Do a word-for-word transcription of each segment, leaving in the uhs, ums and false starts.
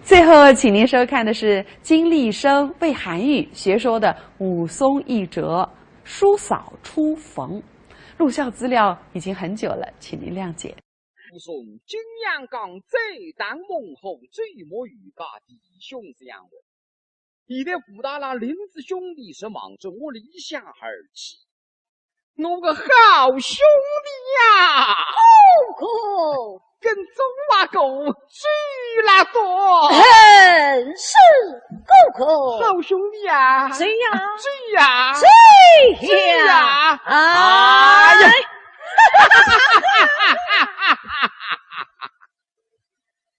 最后，请您收看的是金立生、魏含玉学说的《武松》一折《叔嫂初逢》。录像资料已经很久了，请您谅解。武松景阳冈醉打猛虎，醉目鱼花，弟兄相会。现在武大郎领仔兄弟是望着屋里向而去。 我个好兄弟呀！哥哥，跟周阿哥走了多。嗯，是，哥哥。好兄弟呀！谁呀？谁呀？谁呀？谁呀？哎呀！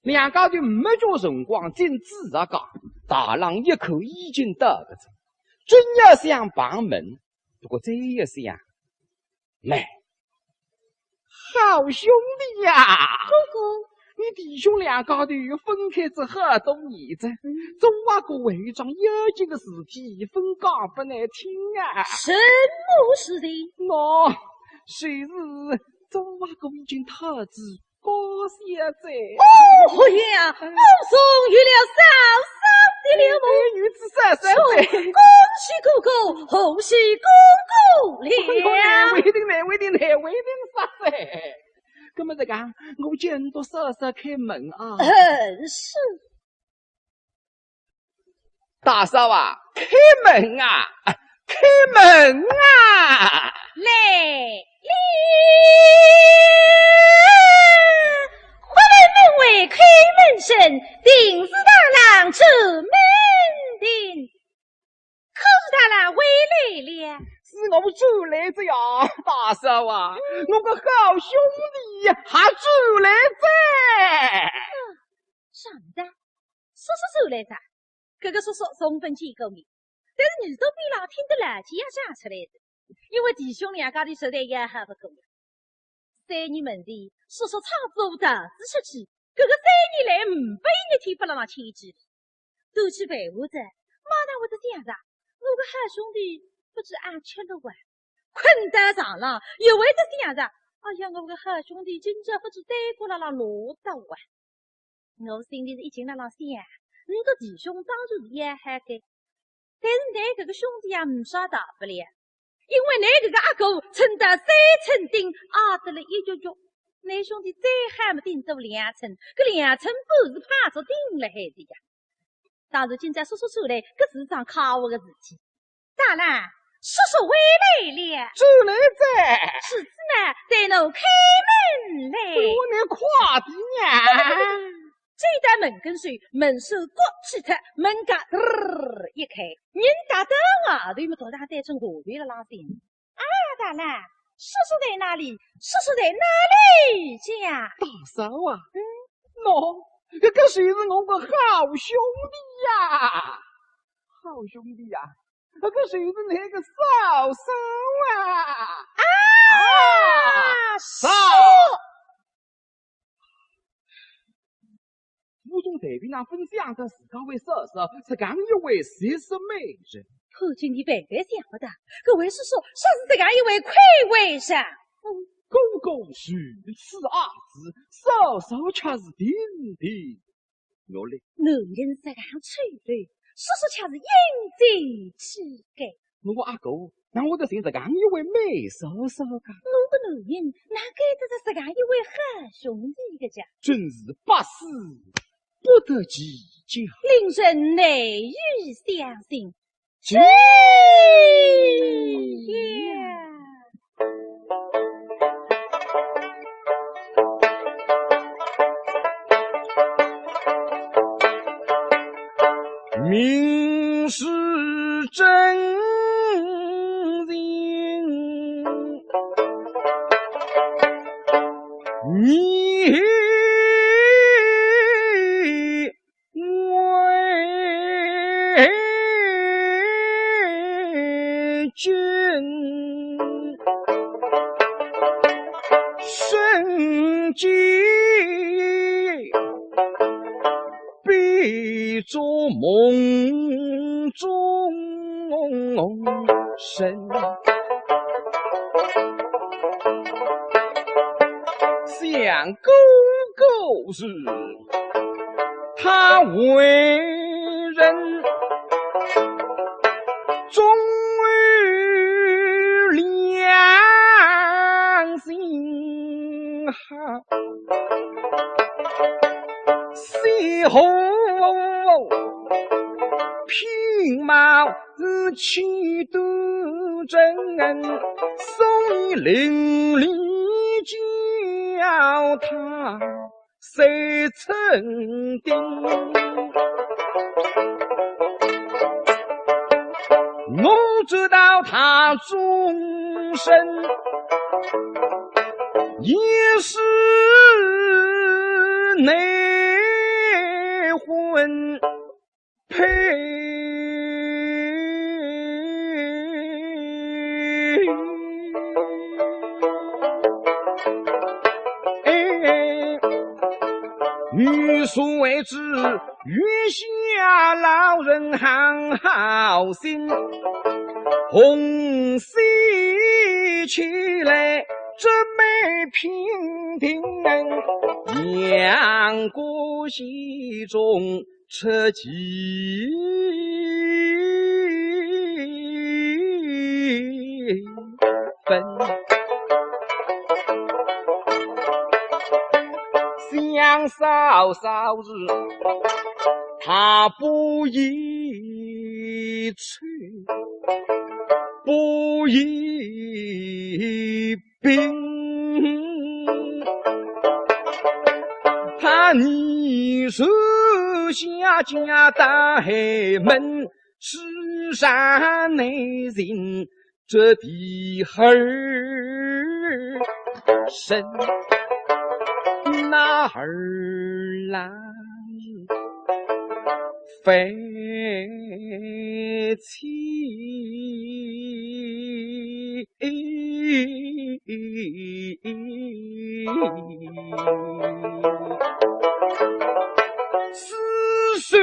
两家头没叫辰光，进仔自家，大郎一口已经到个哉，正要想碰门，不过再一想，慢，好兄弟呀！哥哥，你弟兄两家头又分开仔好多年哉，嗯。周阿哥为一桩要紧的事体，分讲不难听啊。什么事情？喏，就是周阿哥已经讨仔 高兴哉。哦呀，武松有了嫂嫂的了么？有仔嫂嫂哉。恭喜哥哥，贺喜哥哥了。哎呦，难为情，难为情，难为情煞哉。那么这个，我见到嫂嫂开门啊。嗯，是。 大嫂啊，开门啊，开门啊！来了，忽闻门外开门声，定是大郎出门定。可是大郎回来了。是我转来哉呀，大嫂啊，我个好兄弟还转来哉。啥物事？ 叔叔转来哉，搿个叔叔从勿见过面，但是耳朵边浪听得老家长出来哉，因为弟兄两家头实在要好勿过了。三年门前，叔叔闯仔祸逃仔出去，搿个三年来呒拨一日天拨辣浪牵记。端起饭碗哉，马上会得想着，我个好兄弟勿知阿吃了哇？困到床浪，又会得想着，哎呀，我个好兄弟今朝勿知耽搁辣浪落搭哇？ 我心里是一径辣浪想，倷个弟兄当然是要好个，但是倷搿个兄弟也呒啥大不了，因为倷搿个阿哥称得三寸丁，矮得了一脚脚，倷兄弟再矮么顶多两寸，搿两寸半是碰着钉了海的呀。当然今朝叔叔转来，搿是桩快活个事体。 大郎，叔叔回来了。转来哉。是子呢，待奴开门来。哎呦，倷快点呀。走到门跟首，门闩掼起脱，门嘎嘚儿一开，人踏到外头么，独当单身下头了浪向。啊，大郎，叔叔在哪里？叔叔在哪里呀？大嫂啊，嗯？喏，搿个就是我个好兄弟呀。好兄弟呀， 搿个就是倷个嫂嫂啊！啊，嫂嫂！武松台面浪勿想到自家位嫂嫂是搿样一位绝色美人。可见俚万万想勿到，搿位叔叔却是搿样一位魁伟丈夫。哥哥如此雅致，嫂嫂却是亭亭 玉立。男人实梗丑陋，叔叔却是英俊气概。我阿哥哪会得寻实梗一位美嫂嫂个？我个男人哪该得着实梗一位好兄弟个介？真是百思不得其解。令人难以相信。 这样。明是真情，你 为君生计，比作梦中人。想哥哥时，他为人忠于良心好，喜好品貌是气度正，所以邻里叫他 谁曾定？我知道他终身也是内婚 配。哎，欲速为之，月下老人好好心，红喜起来，这美娉婷，杨过戏中 出奇分。想嫂嫂是她不易娶，不易 病。他年岁下嫁到寒门，世上难寻这第二生。那儿郎 非妻。四十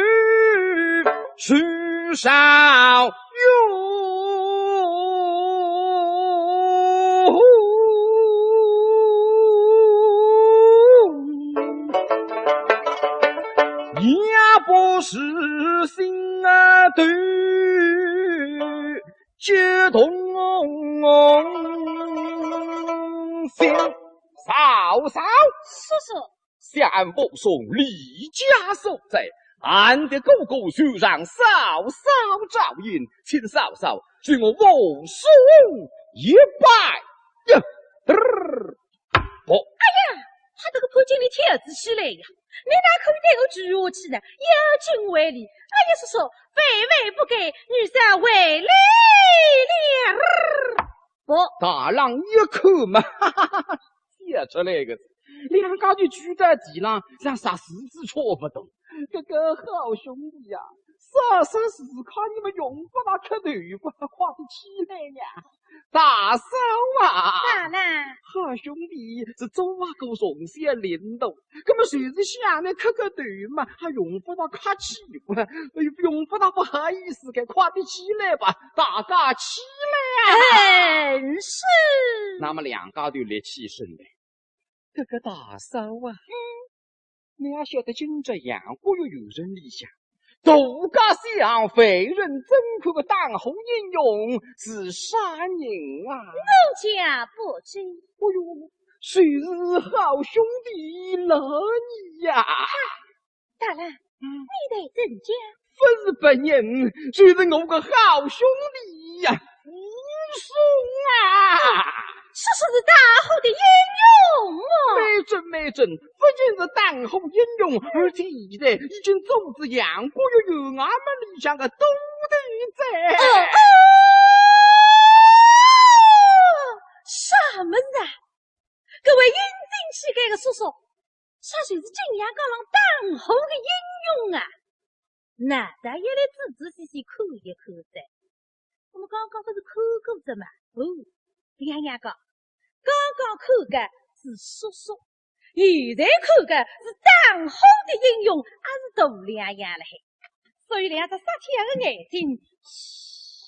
许少有。 也不是心啊头激动心。嫂嫂，叔叔。想武松离家数载，俺的哥哥就让嫂嫂照应，请嫂嫂受我武松一拜呀。 不。哎呀，吓得个潘金莲跳仔起来呀！你哪可以对我跪下去呢？要紧回礼。哎呀，叔叔，万万不该，奴家回礼了。不。大郎一看嘛，哈哈哈，笑出来个，两家头跪在地浪，像石狮子差不多。这个好兄弟呀， 啥啥时刻你们用不着磕头吧，快点起来呀！大嫂啊！咋啦？好兄弟是做阿哥从小领大，那么就是想呢磕个头嘛，还用不着客气吧，用不着不好意思个，快点起来吧，大家起来啊！嗯，是。那么两家头立起身来，这个大嫂啊，嗯。 你也晓得今朝阳谷县县城里向，大街小巷凡人争看个打虎英雄是啥人啊？奴家不知。哎哟，就是好兄弟老二呀。大郎，嗯。你待怎讲？ 不是别人，就是我个好兄弟呀，武松啊！叔叔是打虎的英雄哦。没错，没错，不仅是打虎英雄，而且现在已经做仔阳谷县衙门里向个都头哉。哦，哦，啥么子啊？搿位英俊气概个叔叔， 啥就是景阳冈浪打虎个英雄啊？那倒要来仔仔细细看一看哉。我们刚刚不是看过哉嘛？哦，两样讲，刚刚看个是叔叔，现在看个是打虎的英雄，也是大两样了嘿。所以两只杀气个眼睛，嘘，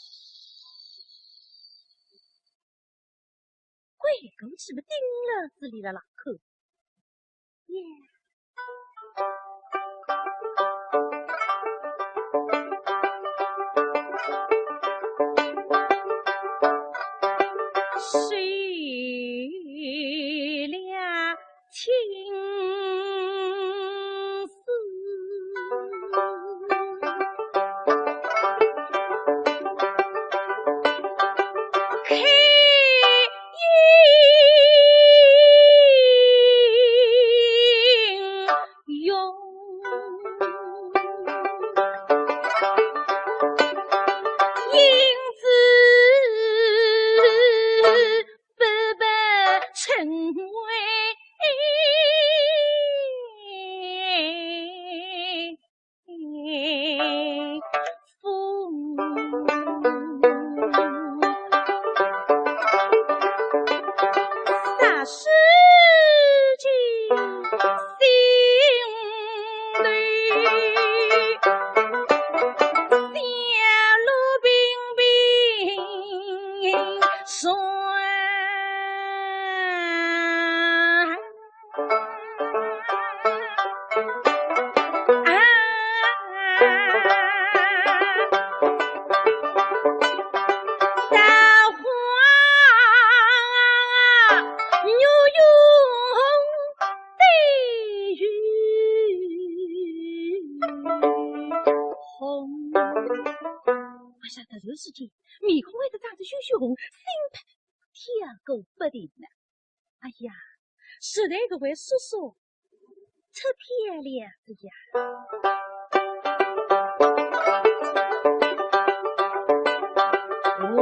拐过去么盯牢仔俚辣浪看。 耶。霎时之间，面孔会得涨得血血红，心拍跳个不停呢。哎呀，实在搿位叔叔太漂亮了呀！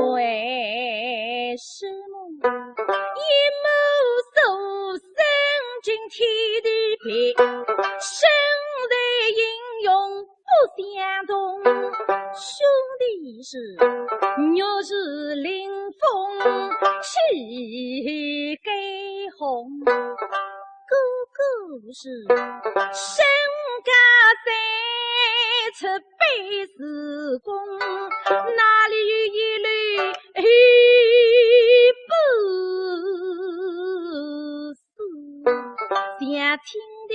为什么一目所生惊天地变，身材英勇 不相同。兄弟是玉树临风气该红，哥哥是身家三尺百事功，哪里有一粒不死 像天地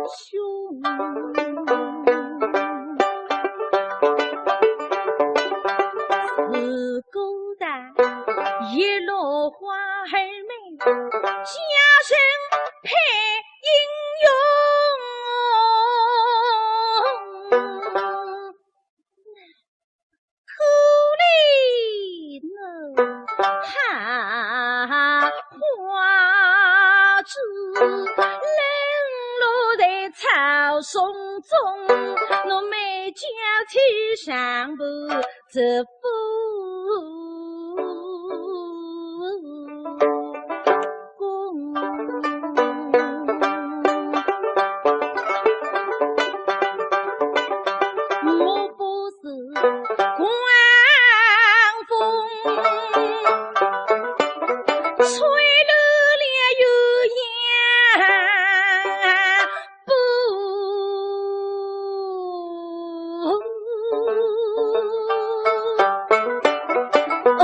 兄。自古道，一落花儿美，佳人配英雄。 可怜我花枝零落在草丛中，我美娇妻常伴这夫公。我不 是狂风吹乱了鸳鸯布。哦，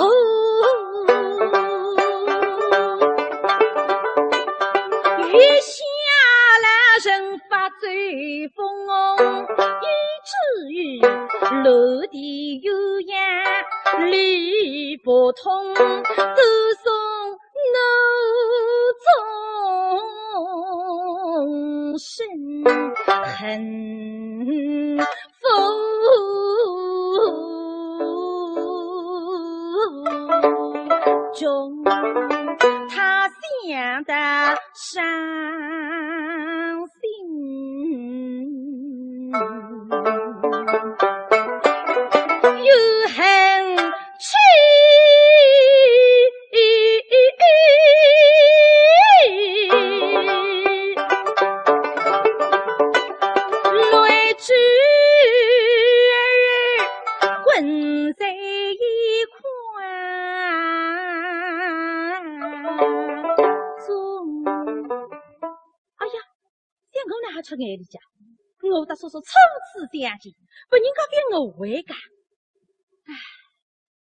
月下老人发 吹风，以至于落地鸳鸯理不通，歌颂我终身恨 风中，他想得伤心又恨气。 乱珠儿滚在一块。哎呀，像我哪哈出眼里家？我搭叔叔初次相见，拨人家反误会个。唉，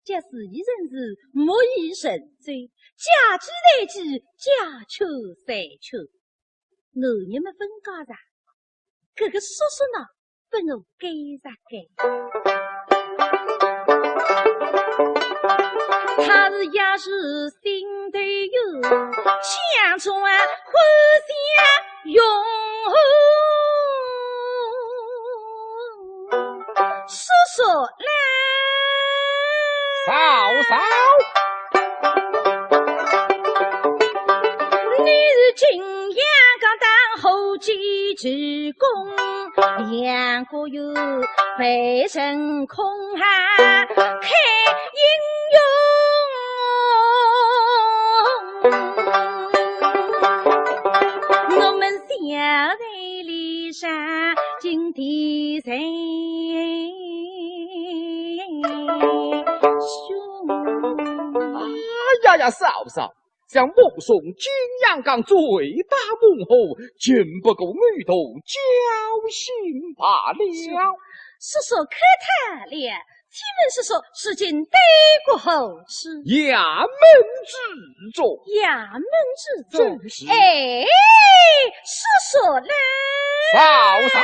叫是以人是，莫以人罪，嫁鸡随鸡，嫁畜随畜。男人么分家噻，搿个叔叔呢，分我该着该。他是也是心头有，想着啊，欢喜啊，用 叔叔来。嫂嫂。你是景阳冈当后继之功，两个月被人恐吓，开英雄。我们小队里 上金地神兄。哎呀呀，嫂嫂，想武松景阳冈醉打猛虎，竟不顾女童侥幸罢了。叔叔可叹了， 请问叔叔，如今对过何处？衙门之中。衙门之中。正是。哎，叔叔来。嫂嫂。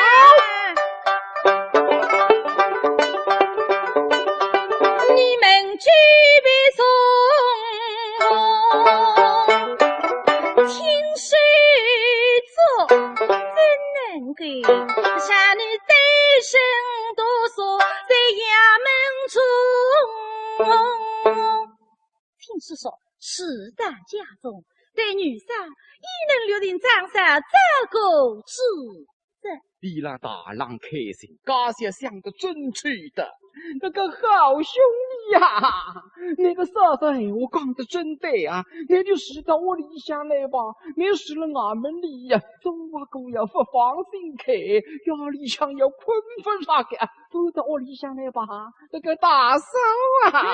你们这边送，亲手做，怎能对，让你对身多少在衙门中。听叔叔，事到家中，对女婿也能留情，张三照顾之。伊拉大郎开心，家小想得真周到。搿个好兄弟呀，搿个嫂嫂闲话讲得真对啊，倷就住到屋里向来吧，倷住了衙门里呀，总归也勿放心开，夜里向也困勿着个，搬到屋里向来吧。搿个大嫂啊，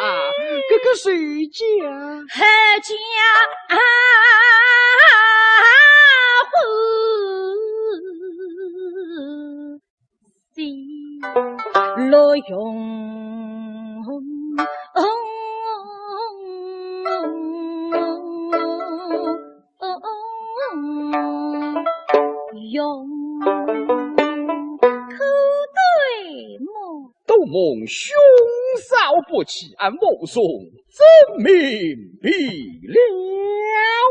搿个谁家？何家啊？ 心乐融。可对么？多蒙兄嫂不弃，俺武松真明白了。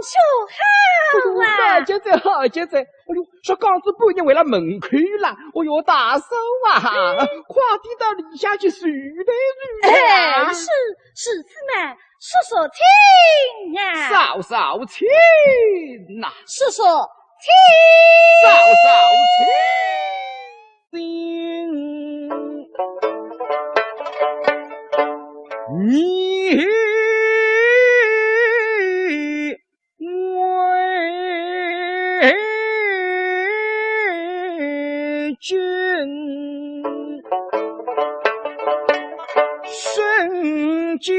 说好啊！哎呦，好极哉，好极哉！哎呦，说讲仔半日为了门口啦。哎呦，大嫂啊，快点到里向去坐待坐待啊。哎，是，是，此慢，叔叔请啊。嫂嫂请呐。叔叔请。嫂嫂请。 你为君身体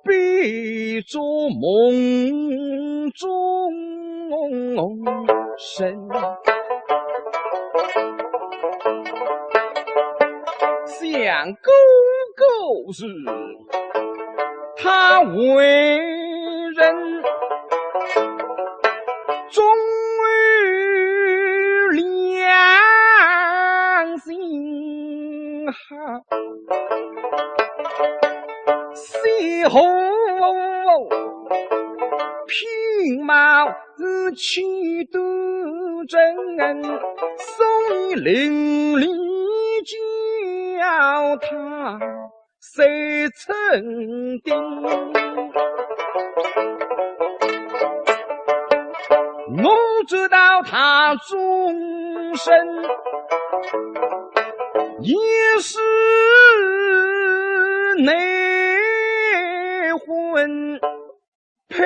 比作梦中人。想哥哥时，他为人忠于良心。 好，西湖品貌是气度真，所以邻里叫他水村丁。 我知道他终身也是内婚配。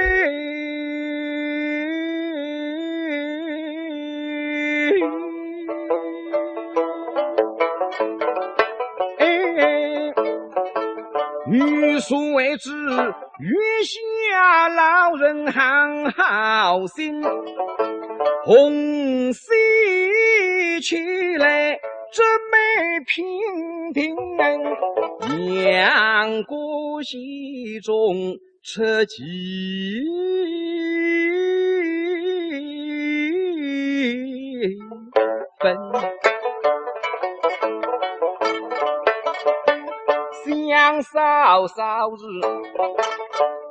哎，欲速为之，月下老人好好心，红喜起来，这美娉婷，阳谷戏中 出奇分。想嫂嫂时，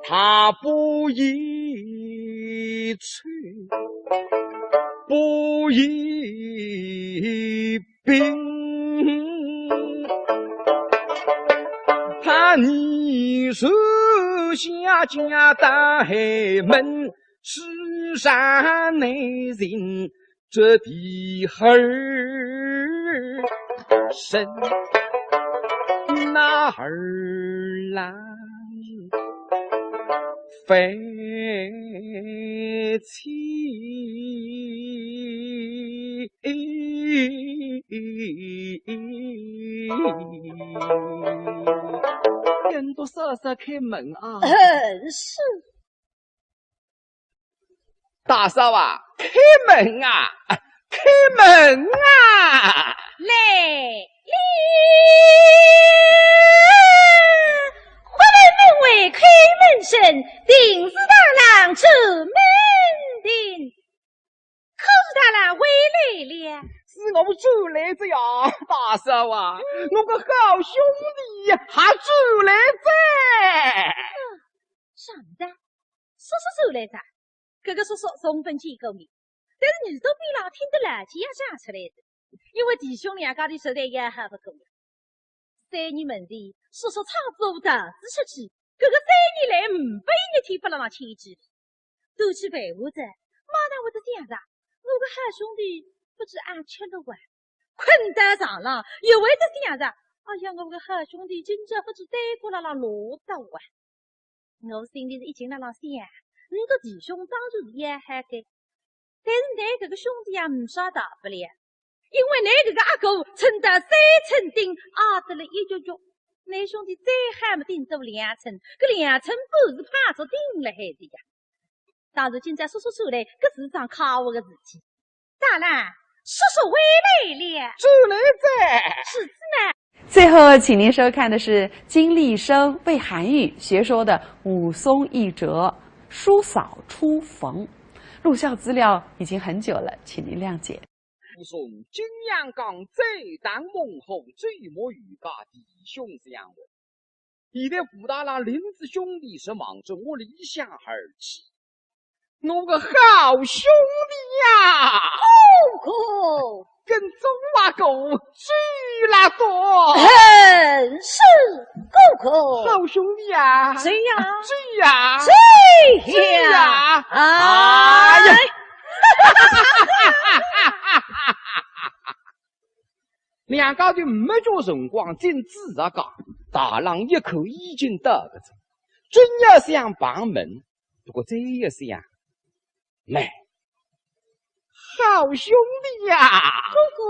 他不易娶，不易 病。他年岁下嫁到寒门，世上难寻这第二生。那儿郎 反妻。跟着嫂嫂开门啊。嗯，是。 大嫂啊，开门啊，开门啊！来了，花篮门外开门声，定是大郎转门庭。可是大郎回来了。是我转来哉呀，大嫂啊，我个好兄弟呀，还转来哉。嗯，啥物事啊？叔叔转来哉？ 搿个叔叔从勿见过面，但是耳朵边浪听得老清爽出来的，因为弟兄两家头实在要好勿过了。三年门前，叔叔闯仔祸逃仔出去，搿个三年来呒拨一日天拨辣浪牵记。 端起饭碗仔，马上会得想着，我个好兄弟勿知阿吃了哇。困到床浪，又会得想着，哎呀，我个好兄弟今朝勿知耽搁辣浪哪搭哇。我心里是一径辣浪想，我个弟兄当然是要好个，但是拿搿个兄弟啊，呒啥大不了。 因为拿搿个阿哥称得三寸丁，矮得了一脚脚。拿兄弟再喊么顶多两寸，搿两寸半是碰着顶了海的呀。当然今朝叔叔转来，搿是桩快活个事体。大郎，叔叔回来了。转来哉。是子呢。最后，请您收看的是金丽生、魏涵玉学说的《武松》一折《叔嫂初逢》。录像资料已经很久了，请您谅解。 武松景阳冈醉打猛虎，醉目鱼家弟兄相会。现在武大郎领仔兄弟是望着屋里向而去。我个好兄弟呀！哥哥，跟踪啊哥，追啦多。很是哥哥。好兄弟呀！追呀，追呀，追呀，追呀！哎呀！ 两家头没叫辰光进紫石街，大郎一口已经到个哉。正要想碰门，不过再一想，慢，好兄弟呀！哥哥，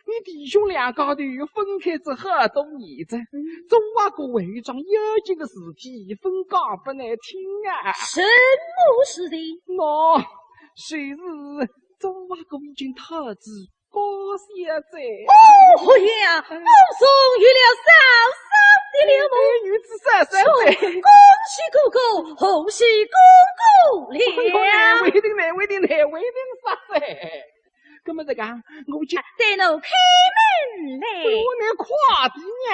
你弟兄两家头分开仔好多年哉，嗯。总还过为一桩要紧个事体，勿讲拨倷听啊。什么事情？喏，就是总还过已经讨仔高兴哉。哦呀，武松有了嫂嫂的了么？哎，有仔嫂嫂哉。恭喜哥哥，贺喜哥哥了。哎呦，难为情，难为情，难为情煞哉。 那么这个，我就，待奴开门来。哎呦，倷快点呀！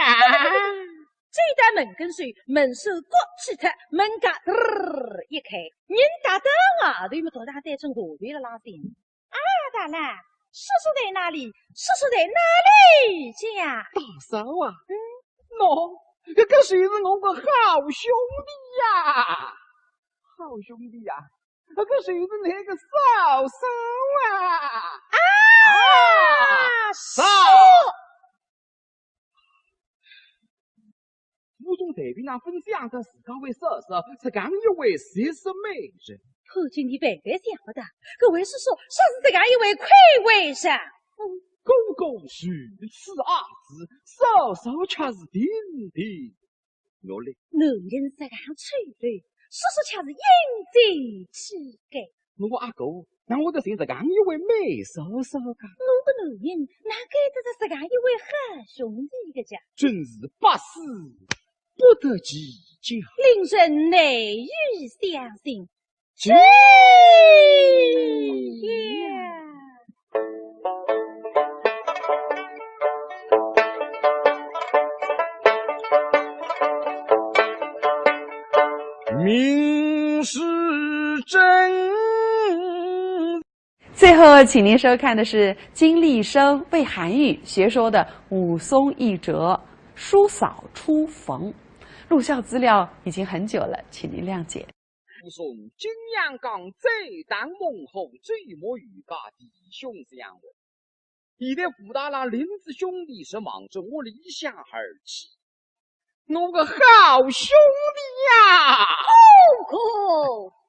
走到门跟首，门闩挂起脱，门嘎，呃，一开，人踏到外头么，头上戴只外头了浪向。啊，大郎，叔叔在哪里？叔叔在哪里呀？大嫂啊，嗯？喏，这个就是我个好兄弟呀。好兄弟呀， 那个就是那个嫂嫂啊。啊，嫂。武松在边浪勿想着自家位嫂嫂是搿样一位绝色美人。可见你万万想勿到，搿位叔叔却是搿样一位魁伟人。哥哥如此矮子，嫂嫂却是亭亭 玉立。男人实梗丑陋，叔叔却是英俊气概。我阿哥，哪会得寻实梗一位美嫂嫂个？我个男人，哪该得着实梗一位好兄弟个家？真是百思不得其解。令人难以相信。 这样。明是真。最后，请您收看的是金丽生、魏涵玉学说的《武松》一折《叔嫂初逢》。录像资料已经很久了，请您谅解。 武松景阳冈醉打猛虎，醉目鱼家弟兄相会。现在武大郎领仔兄弟是望着屋里向而去。我个好兄弟呀！哥哥，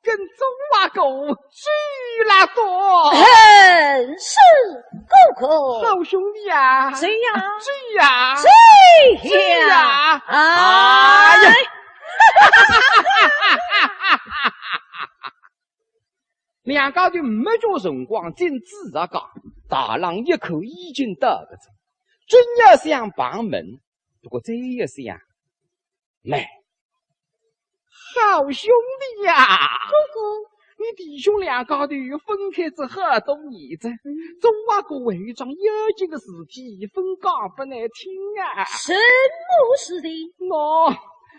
跟踪啊哥，追啦多。很是哥哥。好兄弟呀！追呀，追呀，追呀！追呀！哎呀！ 两家头没叫辰光进紫石街，大郎一口已经到个哉。正要想碰门，不过再一想，慢，好兄弟呀！哥哥，你弟兄两家头分开仔好多年哉，总还过为一桩要紧个事体，勿讲拨倷听啊。什么事情？喏，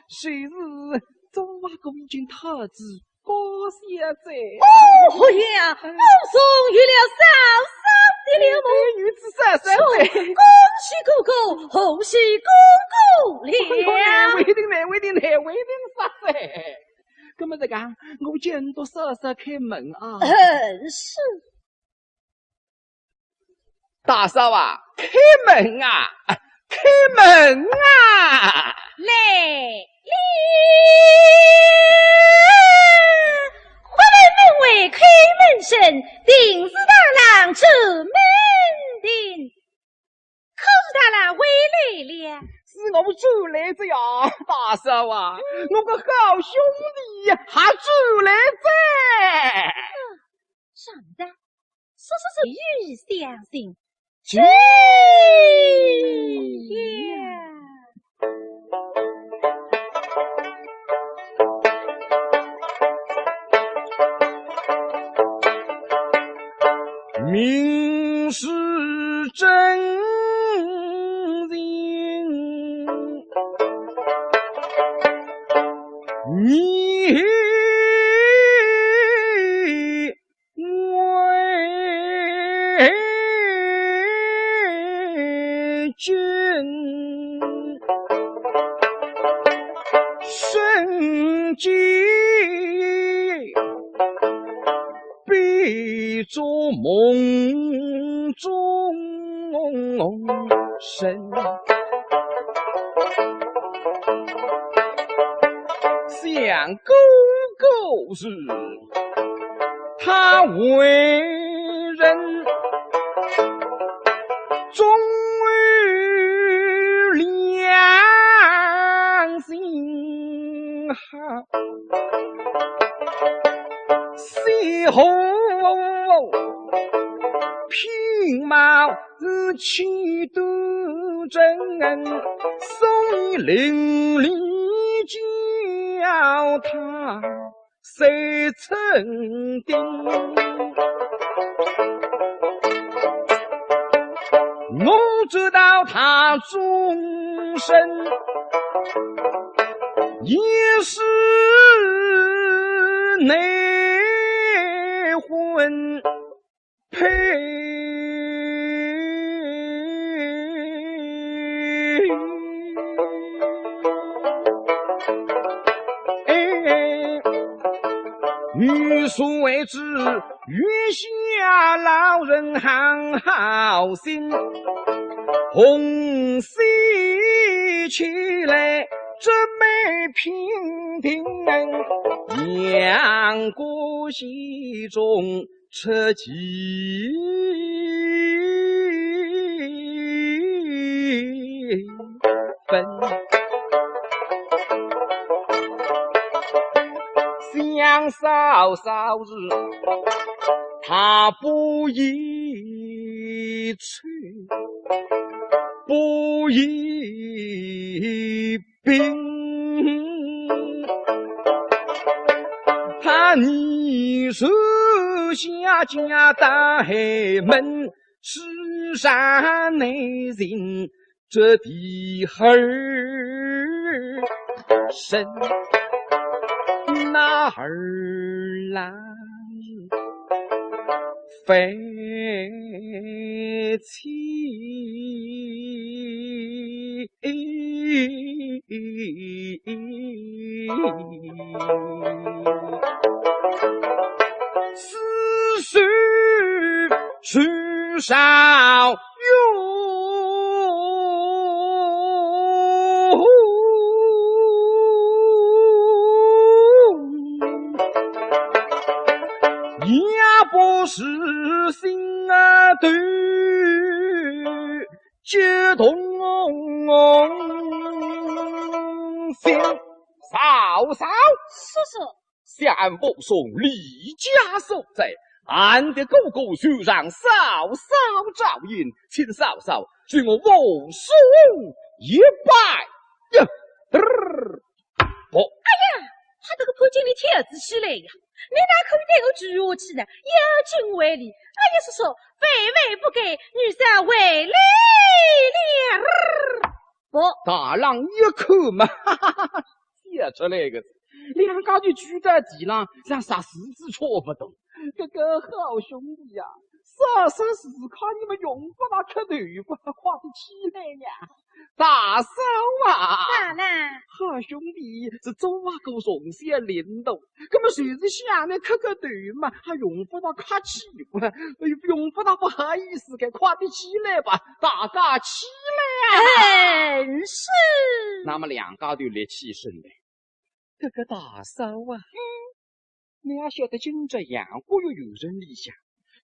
就是总还过已经讨仔姑小姐。哦，哎呀，武松有了嫂嫂的了么？有仔嫂嫂哉。恭喜哥哥，贺喜哥哥了。哎呦，难为情，难为情，难为情煞哉。那么这个，我见到嫂嫂开门啊。嗯，是。 大嫂啊，开门啊，开门啊！来了，忽闻门外开门声，定是大郎出门定。可是大郎回来了。是我转来哉呀，大嫂啊，我个好兄弟呀，还转来哉。 啥么子？叔叔是与相信。去呀！明是真情，你 为君生计，必做梦中人。 想哥哥时，他为人忠于良心好，喜好品貌 是气度正，所以邻里叫他谁称丁。我知道他终身也是内婚 配。哎，欲速为之，月下老人好好心，红喜起来，这美娉婷，杨过喜中 出几分。想嫂嫂是她不易娶，不易 病。他你是下家大黑门，世上内人这第二生，那儿郎 非妻。四十至少有 也不是心啊头激动心。嫂嫂，叔叔。想武松离家所在，俺的哥哥就让嫂嫂照应，请嫂嫂与我武松一拜呀。嘚儿 不。哎呀，他这个潘金莲跳仔起来呀，你哪可以对我跪下去呢？要紧回礼。哎呀，叔叔，万万不该，奴家回来了。不。大郎一看嘛，哈哈哈哈，笑出来个。两家头跪到地浪，像啥事体差勿多。搿个好兄弟呀，啥啥事体看你们用勿着磕头吧，快点起来呀。大嫂啊，大人。好兄弟是做阿哥从小领大，搿么就是向倷磕个头嘛，还用勿着客气吧，用勿着不好意思个，快点起来吧，大家起来啊。嗯，是。那么两家头立起身来，搿个大嫂啊，嗯，倷阿晓得今朝阳谷县县城里向，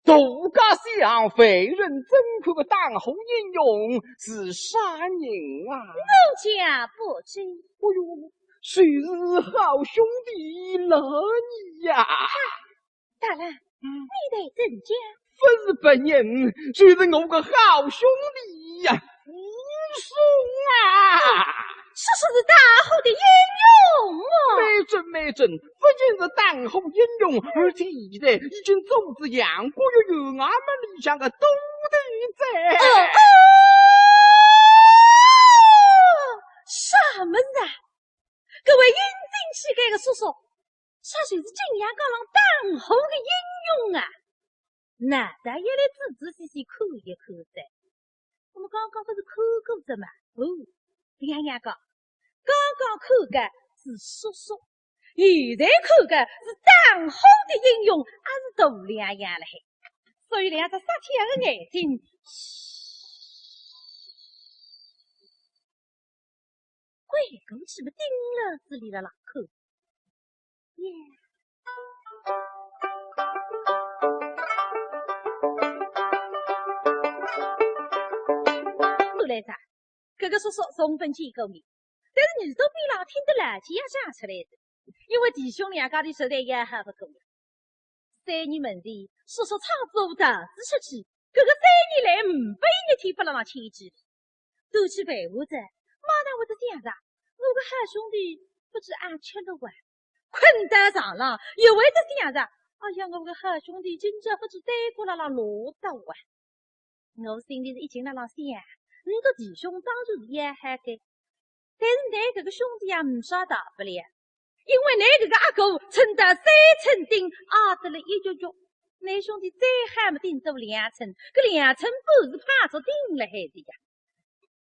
大街小巷万人争看个打虎英雄是啥人啊？奴家不知。哎哟，就是好兄弟老二呀。大人，嗯。你待怎讲？勿是别人，就是我个好兄弟呀，武松啊。叔叔是打虎的英雄哦。没错没错，不仅是打虎英雄，而且现在已经做仔阳谷县衙门里向个都头哉。哦哦，啥物事啊？搿位英俊气概个叔叔，啥就是景阳冈浪打虎个英雄啊？那倒要来仔仔细细看一看哉。那么刚刚勿是看过哉嘛？哦，两样讲，刚刚看个是叔叔，现在看个是打虎的英雄，也是大两样了嘿。所以两只杀气个眼睛，鬼鬼气么盯牢仔俚辣浪看。耶。看来哉，搿个叔叔从勿见过面，但是耳朵边浪听得老茧也长出来哉，因为弟兄两家头实在要好勿过了。三年门前，叔叔闯仔祸逃仔出去，搿个三年来呒不一日天勿辣浪牵记。端起饭碗哉，马上会得想着，我个好兄弟勿知阿吃了哇？困到床浪，又会得想着，哎呀，我个好兄弟今朝勿知对过辣浪落搭哇？我心里是一径辣浪想，倷个弟兄当然是要好个，但是倷搿个兄弟啊，呒啥大不了，因为倷搿个阿哥称得三寸丁，矮得了一脚脚，倷兄弟再好么顶多两寸，搿两寸半是碰着钉了海的呀。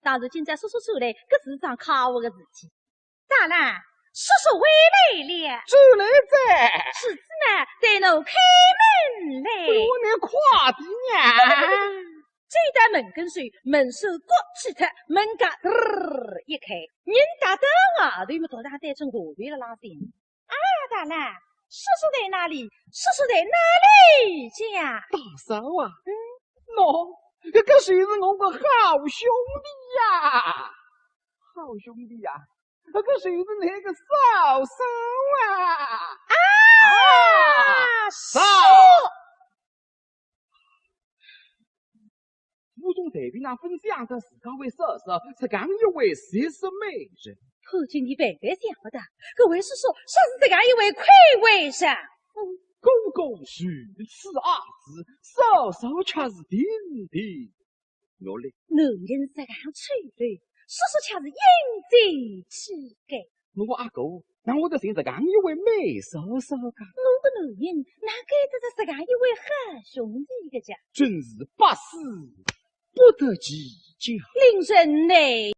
当然今朝叔叔转来，搿是桩快活个事体。大人，叔叔回来了。转来哉。是子呢，待奴开门来。哎哟，倷快点呀。走到门跟首，门闩挂起脱，门嘎嘚儿一开，人踏到外头么，头上戴只外边了浪心。啊，大人，叔叔在哪里？叔叔在哪里呀？大嫂啊，嗯？喏，搿个就是我个好兄弟呀。好兄弟呀，搿个就是倷个嫂嫂啊。啊，嫂。嫂。武松随便哪哼想着自家位嫂嫂是搿样一位绝色美人。可见俚万万想勿到，搿位叔叔却是搿样一位魁伟人。哥哥如此矮仔，嫂嫂却是亭亭玉立。男人实梗丑陋，叔叔却是英俊气概。我阿哥哪会得寻着实梗一位美嫂嫂个？我个男人哪该得着实梗一位好兄弟个家？真是百思不得其解。令人难